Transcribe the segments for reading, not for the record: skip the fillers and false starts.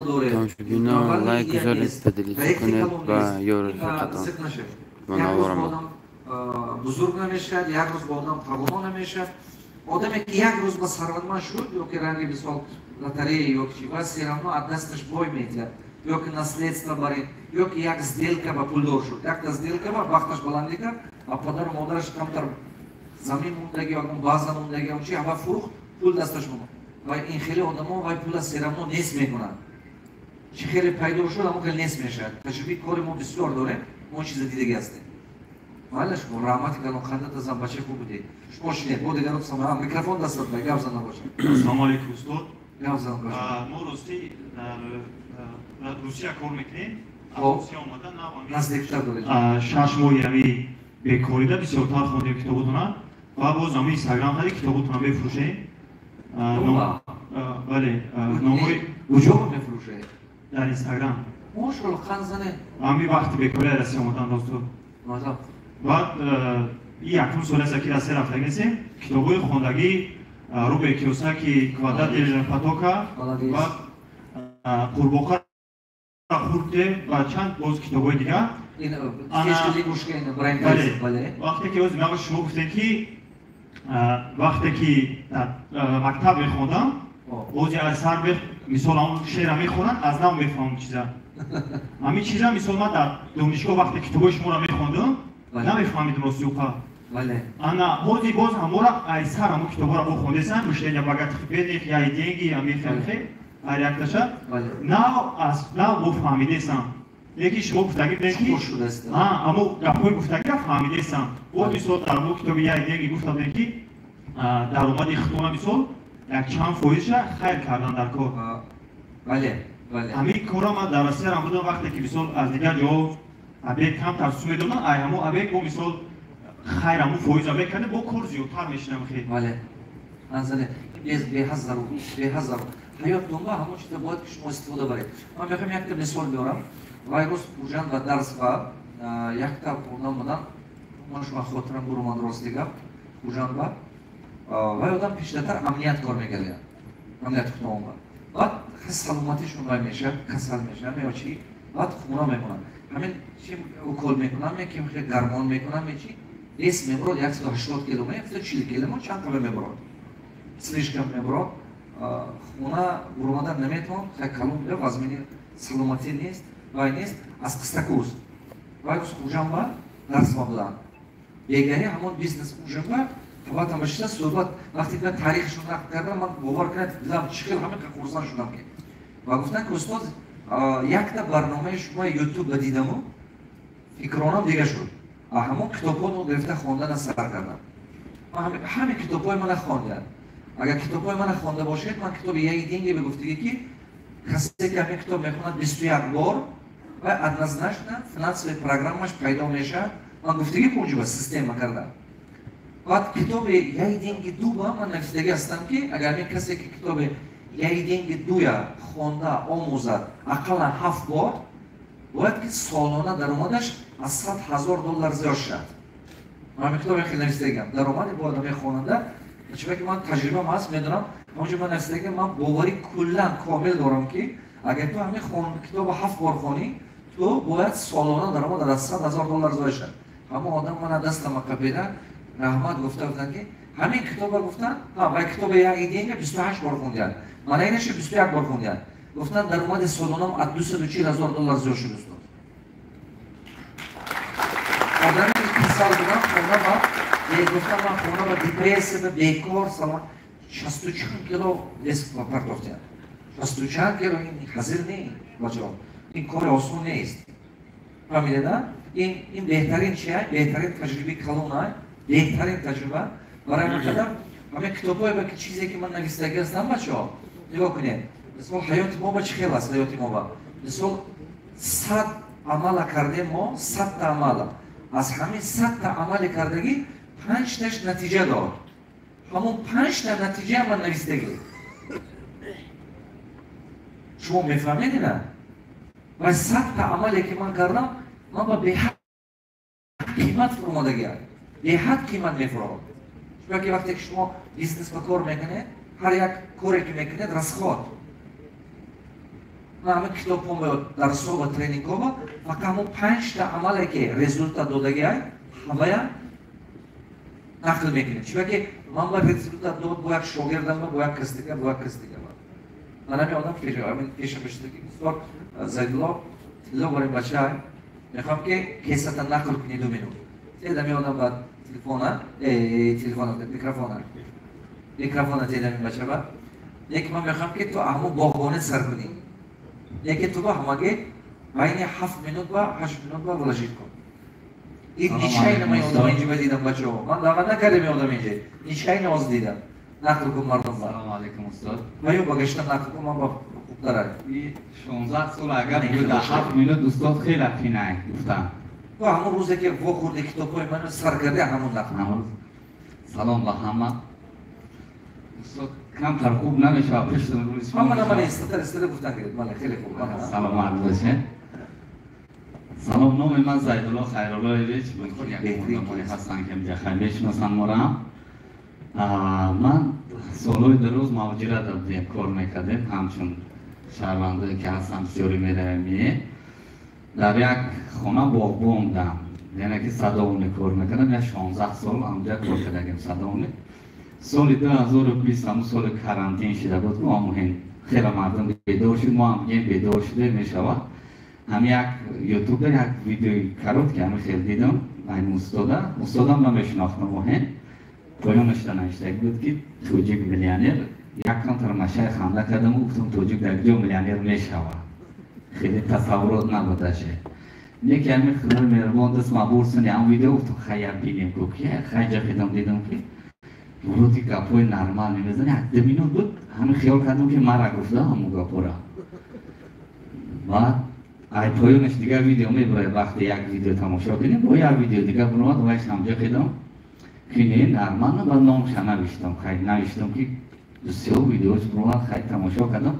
Тамошобинон, лайк гузоред, поделиться кунед ба ёру рафиқатон ва наворама. Бузург намешавад, як рӯз ба одам тавоно намешавад. Одаме, ки як рӯз ба сарватманд шуд, ё ки ранги мисол лотерея ё чи, ва всё равно аз дасташ бой метиҳад, ё ки наследство барин, ё ки як сделка ба пулдор шуд, якта сделка ба бахташ баландӣ кард, а падару модараш камтар замин мондаги ё база мондаги чи ава фурӯхт, пул дасташ монд. Ва ин хеле одамо вай пула всё равно нест мекунанд. Чӣ хеле пайдо шуд, ҳамон хеле нест мешавад. Таҷрибаи кори мо бисёр дорем, мо чиза дидаги ҳастем. Майла, шумо раҳмати калон, хандата зан, бачаи хуб будед. Шумо шинед, бо дигарон микрофон дастат ба гап зан набошад. Ассалому алайкум, устод. Гап зан бошад. Мо ростӣ дар Русия кор мекунем. Русия омада наздиктар доред. 6 моҳи ҳами бекорида бисёртар хондем китоботона ва боз ҳами Инстаграм хади китоботона мефурӯшем. Бале, номҳои Куҷо мефурӯшед? Дар Инстаграм. Мошалло, қанд занед. Ҳами вақти бекория Россия омадан росту. Баъд и якум сол аст, ки Россия рафтагӣ нестем. Китобҳои хондагӣ: Роберт Киёсаки, «Квадрат денежного потока», баъд «Қурбоқаро хӯрде» ва чанд боз китобҳои дигар. Вақте ки оз шумо гуфтем, ки вақте ки дар мактаб мехондам, бози аз сар мисол ҳамон шеъра мехонанд, аз нав мефаҳмам чиза. Ҳамин чиза, мисол, ман дар донишгоҳ вақте китобҳои шуморо мехондам, намефаҳмидам ростиюқа. Ана ҳози боз ҳамора айсар ҳамо китобҳоро бо хондесам, «Мышление богатых и бедных», «Я и деньги», ҳамихе ҳар якташа нав аз нав бо фаҳмидесам. Лекин шумо гуфтагӣ будем, ки амо гапҳои гуфтагиро фаҳмидесам. Бо мисол дар мо китоби «Я и деньги» гуфта будем, ки даромади худтона, мисол, як чанд фоизша хайр кардан дар кор. Ҳамин корро ман дар Россиярам будам, вақте ки, мисол, аз дигар ҷоҳо обед камтар су медодам, ай ҳамо обед бо, мисол, хайр ҳамо фоиз обед кардем, бо кор зиёдтар мешинам хел. Бале, беҳад зарур, беҳад зарур. Ҳаёт дунба ҳамон чиза бояд, ки шумо истифода баред. Ман мехоҳам якта мисол биёрам. Вай рӯз Хуҷанд ва дарс ва якта одам будам, ман шума хотирам буруманд, рости гап. Хуҷанд ва вай одам пештартар амният кор мекардиям, амният худома. Баъд саломатишон вай мешавад, касал мешавад ё чи, баъд хона мемонад. Ҳамин чи укол мекунам, ки гармон мекунам, чи вес мебурод, 180 кило, 140 кило, чанд қаба мебурод, слишком мебурод. Хона буромадан наметавон, хай калон буда, вазмини саломатӣ нест, вай нест. Аз Қистакуз. Вай рӯз Хуҷанба дарс ма будам. Бегаҳи ҳамон бизнес ужинба табатам башида суҳбат. Вақте ки таърихашон нақл кардам, ман, бовар кунед, дилам чӣ хел ҳамин хурсанд шудам, ки ва гуфтанд, ки устод, якта барномаи шумо Ютуб дидаму фикронам дига шуд, а ҳамон китобҳоро гирифта хондана сар кардам. Ҳамин китобҳои мана хондам. Агар китобҳои мана хонда бошед, ман китоби «Я и деньги» бегуфтагӣ, ки касе ки ҳамин китоб мехонад 21 бор, ва однозначно финансовый программаш пайдо мешавад. Ман гуфтагӣ кунҷуба система кардам. Баъд китоби «Я и деньги дуба» ман нависдагӣ ҳастам, ки агар ҳамин касе ки китоби «Я и деньги дуя» хонда омӯзад ақаллан ҳафт бор, бояд ки солона даромадаш аз 100 000 доллар зиёд шавад. Ман ҳамин китобе хеле нависдагиам. Даромади бояд ҳамин хонанда, чунки ман таҷрибам ҳаст, медонам. Ҳамонҷо ман нависдагиам, ман боварӣ куллан комил дорам, ки агар ту ҳамин китобо ҳафт бор хонӣ, ту бояд солона даромад аз 100 000 доллар зиёд шавад. Ҳамон одам мана дастама қапида раҳмат гуфта, гуфтанд, ки ҳамин китоба гуфтанд, вай китоби «Я и деньги» 28 бор хондиям, мана инаша 21 бор хондиям. Гуфтанд, даромади солонам аз 240 000 доллар зиёд шуд, устод. Одаме ки касал будам, хона ба гуфтам, ман хона ба депрессия, ба бекор, салом, шасту чанд кило вес партофтиям. Шасту чанд кило ин ҳазир не, бачаҳо, ин кори осон нест, фаҳмидеда? Ин беҳтарин чи, беҳтарин таҷрибаи калона, беҳтарин таҷриба. Барои ҳамин қадар ҳамин китобҳое ба ки чизе ки ман нависдагӣ ҳастам, бачаҳо, нигоҳ кунед. Мисол, ҳаёти мо ба чӣ хел аст? Ҳаёти мо ба, мисол, 100 амала кардем мо, 100-та амала. Аз ҳамин 100-та амали кардагӣ панҷташ натиҷа дод. Ҳамон панҷта натиҷа ман нависдагӣ. Шумо мефаҳмед ина? Ва 100-та амале ки ман кардам, ман ба беҳад қимат фуромадагиам, беҳад қимат мефурод. Чунки вақте ки шумо бизнес ба кор мекунед, ҳар як коре ки мекунед, расход. Ман ҳама китобҳо дарсҳо ва тренингҳо фақат ҳамон 5 та амале ки результат додагиай, ҳавая нақл мекунем. Чунки ман ба результат дод бо як шогирдам, бо як кас дига, бо як кас дига. Ман ҳамин одам пеша бишидаги бисёр Зайдулло тилло барои бача мехоҳам, ки кесата нақл кунӣ 2 минут. Тедами одам ба телефона, телефона, микрофона тедами бача ба. Яке ман мехоҳам, ки ту ҳамун боғбонӣ сар кунӣ. Яке ту ба ҳамаги байни 7 минут ба 8 минут ба вложить кун. Ин ничайно ман одам инҷа дидам, бачаҳо. Ман даъват накардем одам инҷа. Ничайно оз дидам. Нақл кун мардум ба. Салом алейкум, устод. Ва ё багашта нақл кун, ман ба хубтарай. 16 сол агар дар 7 минут, устод, хеле қинай гуфтам. Ту ҳамон рӯзе ки вохӯрди, китобҳои ману сар карди, ҳамон нақл. Салом ба ҳама. Устод, камтар хуб намешавад пуштам. Мана, мана, истатар истада гуфтан гиред. Мана, хеле хуб. Саломат бошед. Салом, номи ман Зайдулло Хайруллоевич. Мумкин як одамоне ҳастанд, ки инҷа хай мешиносанд морам. Ман солҳои дароз муҳоҷират будем, кор мекардем, ҳамчун шаҳрвандое ки ҳастам, бисёре меравем. Дар як хона боғбон будам, яъне ки садовник кор мекардам. Як 16 сол ҳамҷа кор кардагим садовник. Соли 2020, ҳамун соли карантин шида буд, мо муҳим хеле мардум бедор шуд, мо ҳам бигем бедор шуда мешавад. Ҳам як ютубер як видеои короткий ҳами хел дидам айн устода. Устодам намешинохтам. Муҳим поёнашда навиштаг буд, ки тоҷик миллионер. Як камтар машаи ханда кардаму гуфтам: тоҷик дар куҷо миллионер мешавад? Хеле тасаввурот набудаше. Яке ҳами худои меҳрубон даст мабурсуни ҳам видео, гуфтам: хай, бинем ку ки хай ҷақидам, дидам, ки вроде гапҳои нормал мезани. Як 2 минут буд, ҳами хиёл кардам, ки мара гуфта ҳамун гапҳора. Баъд ай поёнаш дигар видео мебурад. Вақте як видео тамошо кунем, бо як видео дигар буромад. Вайш ҳамҷо кидам, ки не, нормально. Баъд номша навиштам, хай навиштам, ки бисёр видеош буромад. Хай тамошо кардам.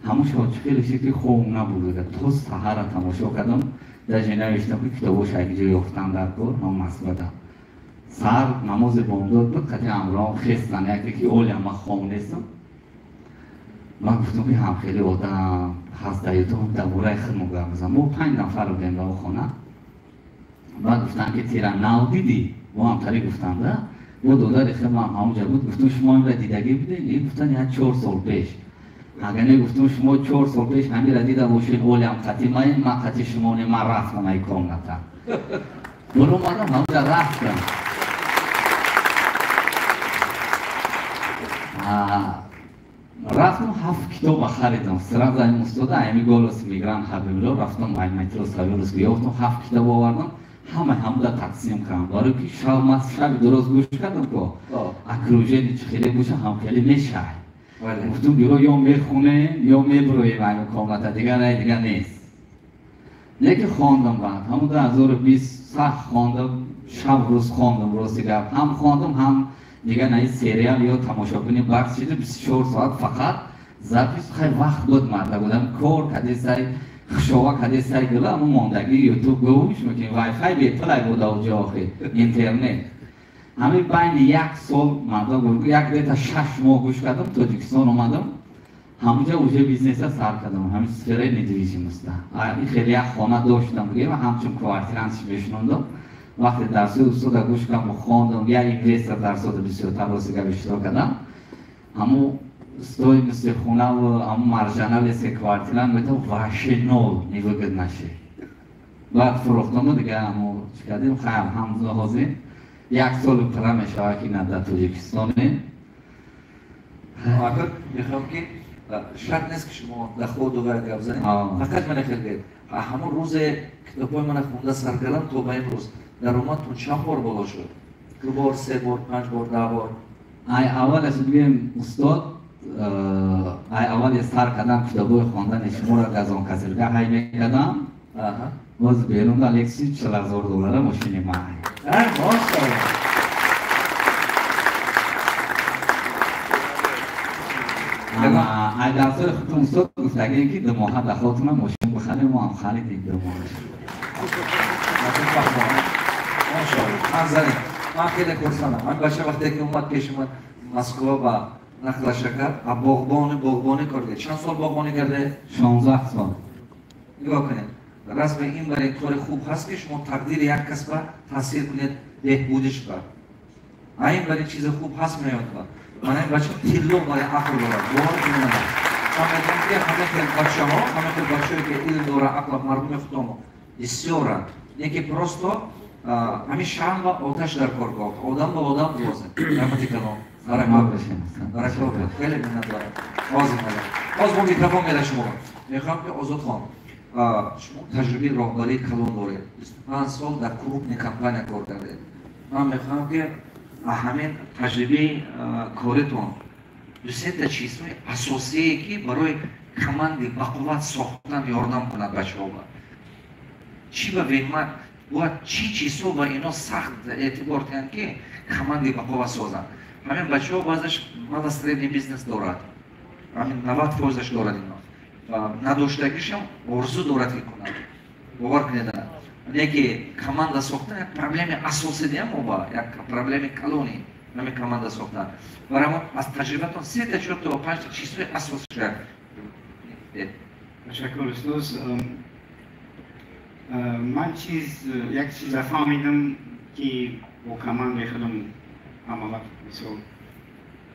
Ҳамун шаб хеле шид, ки хобм набуд, то саҳара тамошо кардам. Даже навиштам, ки китобош якҷо ёфтан дар кор. Ҳам Москвада саҳар намози бомдод буд, қати ҳамроҳам хестан, яке ки оля ман хом нестам. Ман гуфтам, ки ҳам хеле одам ҳаст дар ютуб, дар бораи худмо гап мезанам. Мо панҷ нафар будем ба хона. Баъд гуфтанд, ки тира нав дидӣ? Бо ҳамтари гуфтанда, бо додари худмам ҳамонҷа буд. Гуфтам: шумо инра дидагӣ будед? Гуфтанд: як 4 сол пеш. Агар не, гуфтам, шумо 4 сол пеш ҳамира дида бошед, олям қати ман, ман қати шумо не, ман рафтам ай комната, баромадам, ҳамонҷа рафтам. Рафтам, ҳафт китоба харидам сразу ами устода, ами «Голос мигрант» Ҳабибулло. Рафтам, ай метро Савеловский ёфтам, ҳафт китоб овардам, ҳама ҳамуда тақсим кардам, барои ки шаб ман шаби дуроз гӯш кардам, ко окружение чи хеле боша, ҳам хеле мешай. Гуфтум: бюро ё мехонем, ё мебуроем ами комната, дигар рай дигар нест. Лекин хондам. Баъд ҳамун 2020 сахт хондам, шаб рӯз хондам. Рости гап, ҳам хондам, ҳам дигар наи сериал ё тамошобини бахш шида, 24 соат фақат запись. Хай, вақт буд, марда будам, кор кадесай, хушова кадесай, гила ҳамун мондагӣ ютуб гӯш мекунем, вайфай бепулай буда оҷо, охи интернет. Ҳамин байни як сол, мардум, як где-то 6 моҳ гӯш кардам. Тоҷикистон омадам, ҳамунҷа уже бизнеса сар кардам, ҳамин сфераи недвижимость а. Хеле як хона доштам, бигем, ҳамчун квартирант мешунондам. Вақте дарсои устода гӯш кардам, хондам, як инвестор дарсода бисёртар, рости гап, иштирок кардам. Ҳамун стоимости хонаву ҳамун маржинальность квартирант метав вообще нол, невыгодно шид. Баъд фурӯхтаму дига ҳамун чӣ кардем. Хайр, ҳамзо ҳозир як соли пурра мешавад, ки на дар Тоҷикистоне. Агар мехоҳам, ки шарт нест, ки шумо доходу гап занед, фақат мана хел гӯед: ҳамон рӯзе китобҳои мана хонда сар кардам то ба имрӯз даромадтон чанд бор боло шуд? Ду бор, се бор, панҷ бор, 10 бор? Ай аввалаш бигӯем, устод, ай аввале сар кардам китобҳои хондани шуморо, газонкосилка ҳай мекардам. Боз берун да Лексус 40 000 доллара мошини ман. Мошалло. Ай дарсои худтон, устод, гуфтагем, ки 2 моҳа дахотона мошин бихарем, мо ҳам харидем 2 моҳаш. Мошалло, ман хеле хурсандам. Ман бача вақте ки омад пеши ман Москва ба Нақла шакар, а боғбонӣ кор кард. Чанд сол боғбонӣ карде? 16 сол. Нигоҳ кунед. Раз ба ин барои кори хуб ҳаст, ки шумо тақдири як кас ба таъсир кунед, беҳбудиш ба. А ин барои чизи хуб ҳаст меояд ба. Мана ин бача тилло барои ақл дорад. Бовар кунед. Ман мегӯям, ки ҳама хел бачаҳо, ҳама хел бачаҳое, ки илм дора, ақл, мардуми худомо бисёранд. Не ки просто ҳамин шам ва оташ дар коргоҳ. Одам ба одам лозим. Раҳмати калом. Баракот. Баракот. Хеле миннатдорам. Ҳозир мада. Боз бо микрофон мера шумо. Мехоҳам, ки Озодхон, шумо таҷрибаи роҳбарии калон доред. 25 сол дар крупный компания кор кардед. Ман мехоҳам, ки ҳамин таҷрибаи коритон ду-сета чизҳои асосие, ки барои команди бақувват сохтан ёрдам кунад бачаҳо, чӣ ба вема бояд, чӣ чизҳо ба ино сахт эътибор диҳанд, ки команди бақувват созанд. Ҳамин бачаҳо баъзаш мала средний бизнес дорад, ҳамин 90%-аш дорад, ино надоштагишам орзу дорад, ки кунад. Бовар кунед, не ки команда сохтан як проблеми асосӣ диям, оба як проблеми калони ҳамин команда сохтан. Барои аз таҷрибатон сета, чорта ва панҷта чизҳои асосиша. Ташаккур, устоз. Ман чиз, як чиза фаҳмидам, ки бо командаи худам ҳама вақт мисол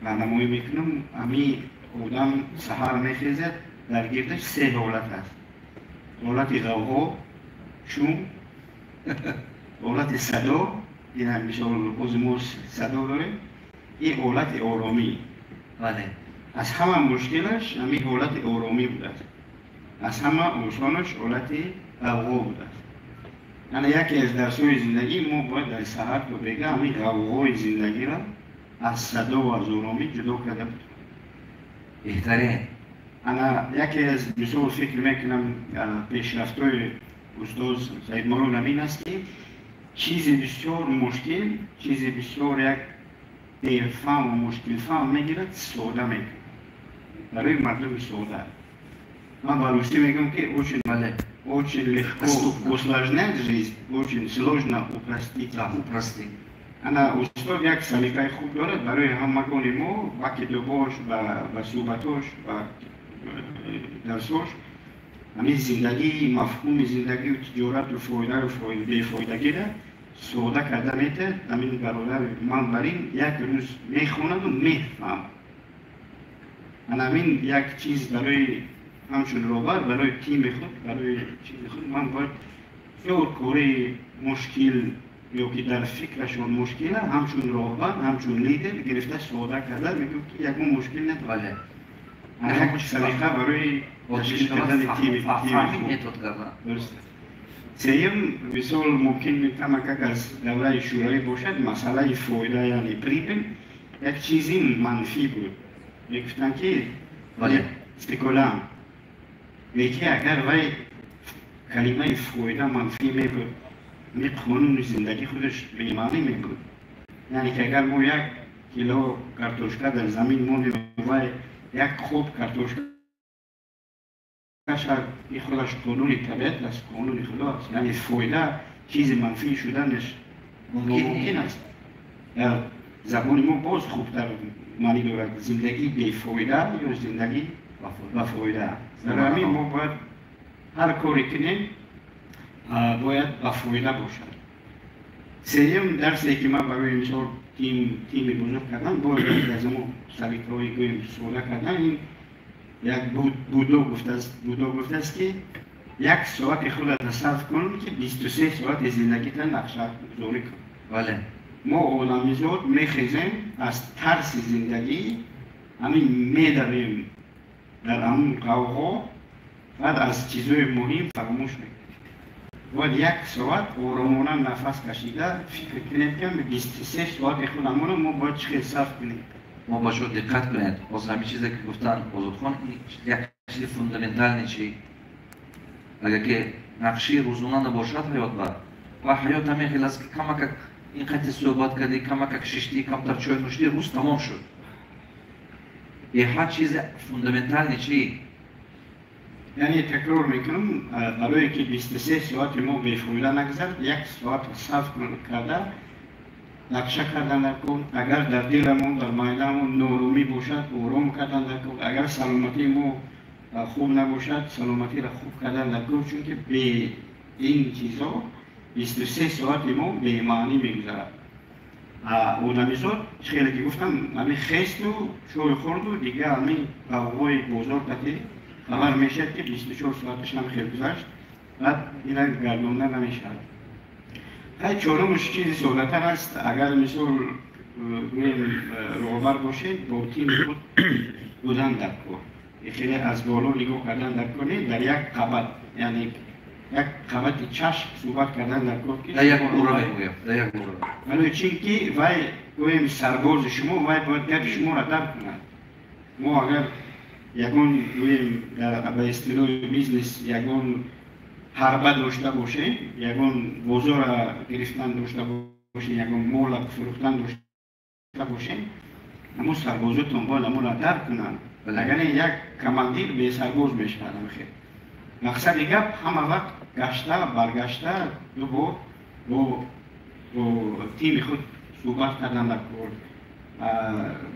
роҳнамоӣ мекунам. Ҳами одам саҳар мехезад, дар гирдаш се ҳолат аст: ҳолати ғавғо, шум, ҳолати садо, ин мисол ози мо садо дорем, и ҳолати оромӣ. Аз ҳама мушкилаш ҳамин ҳолати оромӣ будааст, аз ҳама осонаш ҳолати ғавғо будааст. Яъне яке аз дарсҳои зиндагӣ: мо бояд дар саҳар то бега ҳамин ғавғои зиндагиро аз садо, аз оромӣ ҷудо карда бутонем. Беҳтарин. Ана яке аз, мисол, фикр мекунам, пешрафтҳои устоз Саидмурод ҳамин аст, ки чизи бисёр мушкил, чизи бисёр як дерфаҳму мушкилфаҳм мегирад, сода мекунад барои мардуми сода. Ман ба русӣ мегӯям, ки очень очень легко усложнять жизнь, очень сложно упростить. Упростить. Ана устод як салиқаи хуб дорад барои ҳамагони мо, ба китобош, ба суҳбатош, ба дарсош. Ҳамин зиндагӣ, мафҳуми зиндагию тиҷорату фоидаю бефоидагиро сода карда метиҳад. Ҳамин бародар ман бар ин як рӯз мехонаду мефаҳмад. Ана ҳамин як чиз барои ҳамчун роҳбар, барои тими худ, барои чизи худ ман бояд бисёр кори мушкил ё ки дар фикрашон мушкила, ҳамчун роҳбар, ҳамчун лидер гирифта, сода карда мегӯям, ки ягон мушкил надорад. Як салиқа барои ташкил кардани тими. Дуруст. Сеюм, мисол, мумкин камакак аз давраи шӯравӣ бошад, масъалаи фоида, яъне прибыль, як чизи манфӣ буд. Мегуфтанд, ки спекулянт. Леки агар вай калимаи фоида манфӣ мебуд, ҳамин қонуни зиндагӣ худаш бемаънӣ мебуд. Яъне ки агар мо як кило картошка дар замин монем, вай як хоб картошка шад, ин худаш қонуни табиат аст, қонуни худо аст. Яъне фоида чизи манфӣ шуданаш мумкин аст. Дар забони мо боз хубтар маънӣ дорад: зиндагӣ бефоида ё зиндагӣ ба фоида. Барои ҳамин мо бояд ҳар коре кунем, бояд ба фоида бошад. Сеюм дарсе, ки ман барои, мисол, тими бузург кардам, боз аз мо салиқаҳои, гӯем, сода кардан, ин як Будо гуфтааст. Будо гуфтааст, ки як соати худро сарф кун, ки 23 соати зиндагита нақшагузорӣ кун. Мо одамизод мехезем, аз тарси зиндагӣ ҳамин медавем дар ҳамун ғавғо, баъд аз чизҳои муҳим фаромӯш мекунем. Бояд як соат оромона нафас кашида фикр кунем, ки 23 соати худамонро мо бояд чӣ хел сарф кунем. Мо бачаҳо, диққат кунед, боз ҳамин чизе, ки гуфтан Озодхон, як чизи фундаментальный чи: агар ки нақшаи рӯзона набошад ҳаёт ба ва ҳаёт ҳамин хел аст, ки камакак ин қати суҳбат кардӣ, камакак шиштӣ, камтар чой нӯштӣ, рӯз тамом шуд. Беҳад чизи фундаментальный чи. Яъне такрор мекунам, барое ки 23 соати мо бефоида нагзард, як соат сарф карда. нақша кардан дар кор, агар дар диламон, дар майламон норумӣ бошад, ором кардан дар кор, агар саломатии мо хуб набошад, саломатиро хуб кардан дар кор, чунки бе ин чизҳо 23 соати мо бемаънӣ мегузарад. Одамизод хеле ки гуфтам, ҳамин хесту чой хӯрду, дига ҳамин ғавғои бозор кати хабар мешавад, ки 24 соаташ ҳам хел гузашт, баъд ина гардонда намешавад. Хай, чорумш чизи содатар аст. Агар мисол гӯем роҳбар бошед, бо тими худ будан дар кор, хеле аз боло нигоҳ кардан дар кор не, дар як қабат, яъне як қабати чашм суҳбат кардан дар кор, ки барои чин ки вай гӯем сарбози шумо, вай бояд гапи шуморо дарк кунад. Мо агар ягон гӯем ба истилоҳи бизнес ягон ҳарба дошта бошем, ягон бозора гирифтан дошта бошем, ягон мола фурӯхтан дошта бошем, ҳамун сарбозотон бояд ҳамонро дарк кунанд. Агар як командир бесарбоз мешавад. Хел мақсади гап ҳама вақт гашта баргашта ду бор бо тими худ суҳбат кардан дар кор,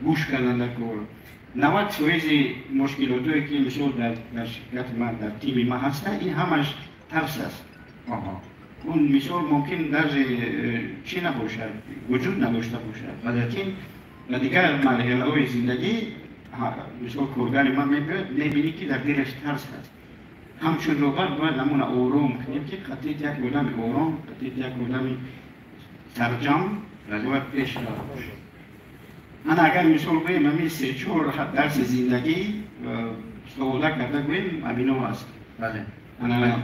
гӯш кардан дар кор. 90% мушкилотое ки мисол дар ширкати ман, дар тими ман ҳаста, ин ҳамаш тарс аст. Он мисол мумкин даже чӣ набошад, вуҷуд надошта бошад, лекин ба дигар марҳилаҳои зиндагӣ мисол коргари ман мебиёд, мебинӣ ки дар дилаш тарс аст. Ҳамчун роҳбар бояд ҳамона ором кунем, ки қатъият як одами ором, қатъият як одами сарҷам бояд пеш равад. Ана агар мисол гӯем, ҳамин се-чор дарси зиндагӣ савода карда гӯем, ҳамино аст. Ана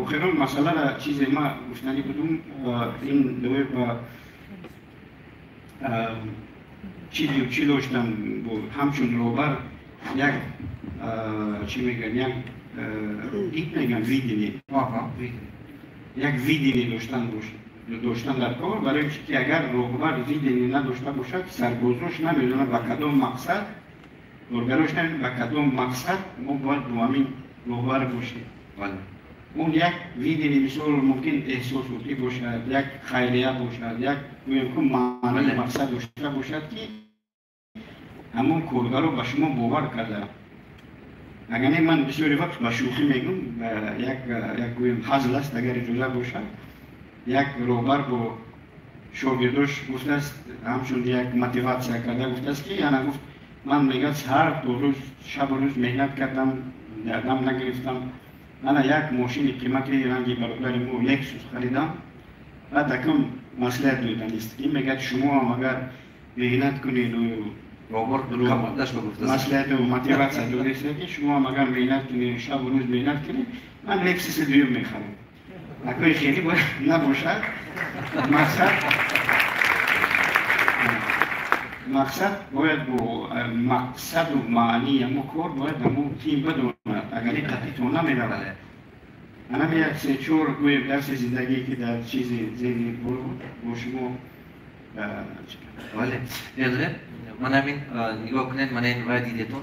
охирон масъалара чизе ма гуфтанӣ будум, ин доир ба чӣ доштам, ҳамчун роҳбар як чӣ мегӯянд, як дид мегӯям, видение, як видение доштан дар кор, барои чи ки агар роҳбар видение надошта бошад, сарбозош намедонад ба кадом мақсад, коргарош намедонад ба кадом мақсад мо бояд бо ҳамин роҳбар бошем. Он як видение мисол мумкин эҳсосотӣ бошад, як хайрия бошад, як гӯем ку маънии мақсад дошта бошад, ки ҳамон коргаро ба шумо бовар карда. Агар не, ман бисёри вақт ба шӯхӣ мегӯм, як гӯем ҳазл аст, агар иҷоза бошад, як роҳбар бо шогирдош гуфтааст, ҳамчун як мотиватсия карда гуфтааст, ки ана гуфт, ман мегӯяд сар то рӯз, шабу рӯз меҳнат кардам, дардам нагирифтам, ана як мошини қимати ранги бародари мо Лексус харидам. Баъд акам маслиҳат доданист, ки мегӯяд шумо ҳам агар меҳнат кунеду маслиҳату мотиватсия додеста, ки шумо ҳам агар меҳнат кунед, шабу рӯз меҳнат кунед, ман Лексуси дуюм мехарам. Акои хеле бояд набошад. Мақсад бояд бо мақсаду маънии ҳамо кор бояд ҳамо тим бидонад, агар ин қатъитон намеравад. Анам як се-чор гӯем дарси зиндагие ки дар чизи зеҳни бо шумо. Бале, медонед, ман ҳамин нигоҳ кунед, ман ин вай дидетон,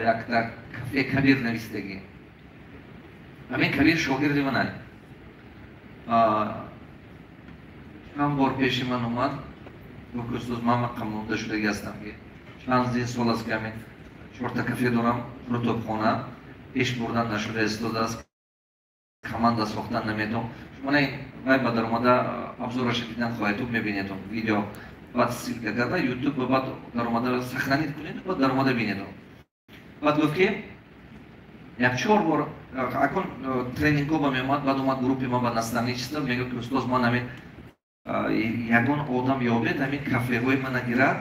як дар кафе Кабир нависидагӣ. Ҳамин Кабир шогирди манай. Чанд бор пеши ман омад, гуфт, устоз, ман мақам монда шудагӣ ҳастам, ки чанд сол аст, ки ҳамин чорта кафе дорам, рутобхона пеш бурдан нашуда истодааст, команда сохтан наметавон. Шумо ин вай ба даромада обзораша дидан хоҳедту мебинедон видео, баъд ссылка карда ютуб, баъд даромада сохранить кунед, баъд даромада бинедон. Баъд гуфт, ки як чор бор акун тренингҳо ба меомад, баъд омад группи ман ба наставничество, мегӯяд, ки устоз, ман ҳамин ягон одам ёбед, ҳамин кафеҳои мана гирад,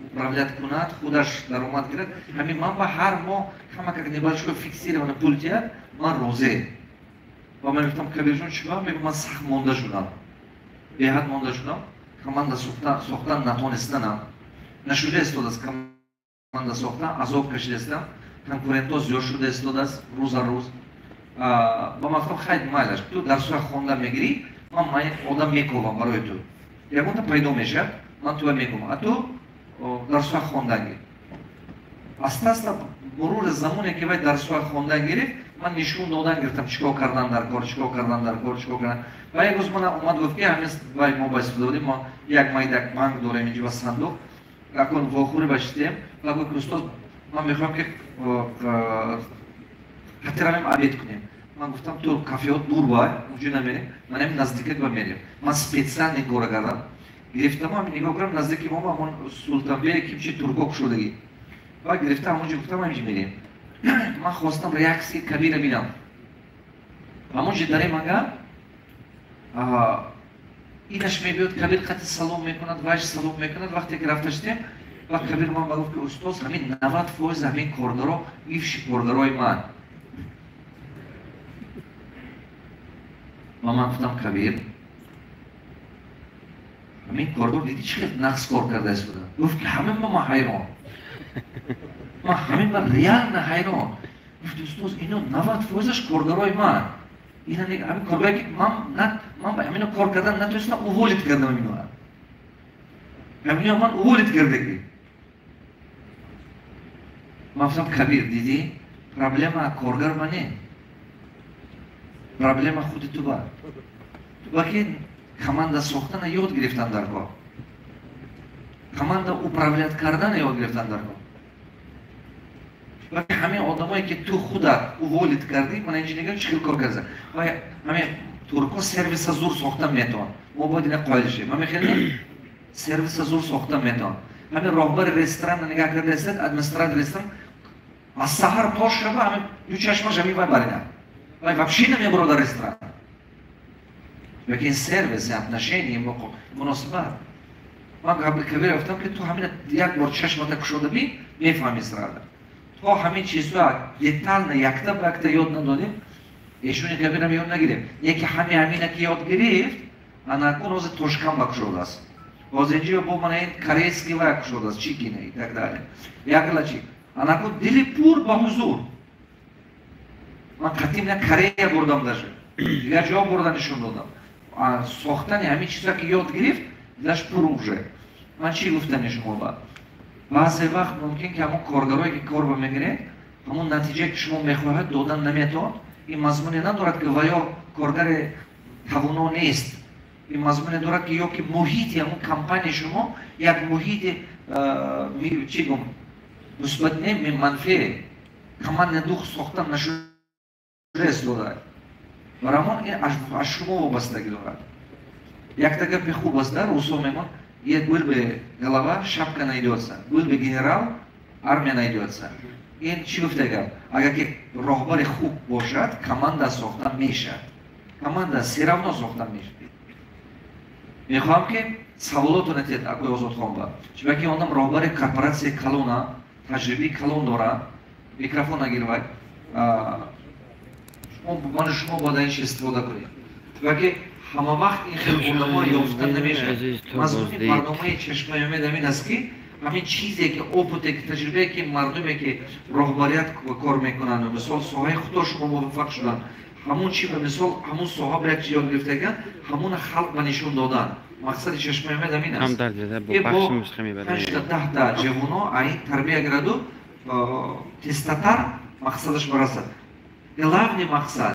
управлять кунад, худаш даромад гирад, ҳамин ман ба ҳар моҳ ҳама как небольшой фиксированный пул диҳад, ман розӣ. Ва ман гуфтам, Кабирҷон, чӣ? Мегӯ, ман сахт монда шудам, беҳад монда шудам, команда сохтан натонистанам, нашуда истодааст, команда сохтан азоб кашидаистам, конкурентҳо зиёд шуда истодааст рӯза рӯз. Ба ман гуфтам, хайд, майлаш, ту дарсҳоя хонда мегирӣ, ман одам мековам барои ту, ягонта пайдо мешавад, ман туя мегӯм, а ту дарсҳоя хондан гир. Аста аста, мурури замоне ки вай дарсҳоя хондан гирифт. Ман нишон додан гирифтам, чӣ кор кардан дар кор, чӣ кор кардан дар кор, чӣ кор кардан. Ва як рӯз мана омад, гуфт, ки ҳамин вай мо ба истифода будем, мо як майдак банк дорем инҷо ва сандуқ, акун вохӯрӣ башидем ва гуфт, устоз, ман мехоҳам, ки қатиравем, обед кунем. Ман гуфтам, ту кафеҳо дур бай, унҷо намерем, ман ҳамин наздикак ба мерем. Ман специально ин кора кардам, гирифтам, ҳамин нигоҳ кардам, наздики мо ҳамон Султанбе кимчи турко кушодагӣ ва гирифта ҳамонҷо, гуфтам, ҳаминҷо мерем. Ман хостам реаксияи Кабира бинам. Ҳамонҷо дарем, ага инаш мебиёд, Кабир қати салом мекунад, вайш салом мекунад. Вақте ки рафта шудем ва Кабир ман ба гуфт, ки устоз, ҳамин 90% ҳамин коргаро бывший коргарои ман. Ва ман гуфтам, Кабир, ҳамин коргар диди, чӣ хел нақс кор карда истода? Гуфт, ки ҳамин ба ман ҳайрон, ман ҳамин ба реально ҳайрон. Гуфт, устоз, ино 90%-аш коргарои ман, ина ҳамин коргаре ки ман ман ҳамино кор кардан натонистам, уволить кардам ҳаминоа, ҳамино ман уволить кардагӣ. Ман гуфтам, Кабир, дидӣ, проблема коргар ба не, проблема худи ту ба, ту ба ки команда сохтана ёд гирифтан дар кор, команда управлять кардана ёд гирифтан дар кор. Ва ҳамин одамое ки ту худат уволить кардӣ, мана инҷо нигоҳ, чӣ хел кор карда. Ва ҳамин турко сервиса зур сохта метавон, мо бояд ина қоил шем. Ҳамин хел не, сервиса зур сохта метавон. Ҳамин роҳбари ресторана нигоҳ карда истад, администратор ресторан аз саҳар то шаба ҳамин ду чашмаш ҳамин вай барина, вай вообще намебарода ресторан. Лекин сервис, отношение, муносибат. Ман Кабир гуфтам, ки ту ҳамина як бор чашмата кушода би, мефаҳми сразу. То ҳамин чизҳоа детально якта ба якта ёд надодем, эшони Кабирам ёд нагирем. Яке ҳами ҳамина ки ёд гирифт, анакун ҳозир Тошкан ба кушодааст, ҳозир инҷо бо мана ин корейский вай кушодааст, чикина и так далее, якла чи анакун дили пур ба ҳузур. Ман қатим на Корея бурдам, даже дигар ҷо бурда нишон додам. Сохтани ҳамин чизҳо ки ёд гирифт, дилаш пур уже. Ман чӣ гуфтани шумо ба? Баъзе вақт мумкин ки ҳамон коргарое ки кор ба мегиред, ҳамон натиҷае ки шумо мехоҳед додан наметавон. Ин мазмуне надорад, ки ваё коргари тавоно нест. Ин мазмуне дорад, ки ё ки муҳити ҳамон компанияи шумо як муҳити чӣ гум, мусбат не, манфӣ, командный дух сохта нашуда истода. Барамон ин аз шумо вобастагӣ дорад. Якта гапи хуб аст, да, русо мемон: был бы голова, шапка найдется, был бы генерал, армия найдется. Ин чӣ гуфта гап? Агар ки роҳбари хуб бошад, команда сохта мешавад, команда всё равно сохта мешавад. Мехоҳам, ки саволотон этед акои Озодхон ба, чунки онам роҳбари корпоратсияи калона, таҷрибаи калон дора. Микрофон нагирвай, ману шумо бояд ин чи истифода кунем, чунки ҳама вақт ин хел одамо ёфта намешавад. Мазмуни барномаи Чашмаи умед ҳамин аст, ки ҳамин чизе ки опыте ки, таҷрибае ки мардуме ки роҳбарият кор мекунанд, мисол, соҳаи худошон муваффақ шуданд, ҳамон чи ба мисол ҳамон соҳа ба як чиз ёд гирифтаган, ҳамона халқ ба нишон додан. Мақсади Чашмаи умед ҳамин аст, бо панҷта 10-та ҷавоно ин тарбия гираду, тезтатар мақсадаш барасад. Главный мақсад.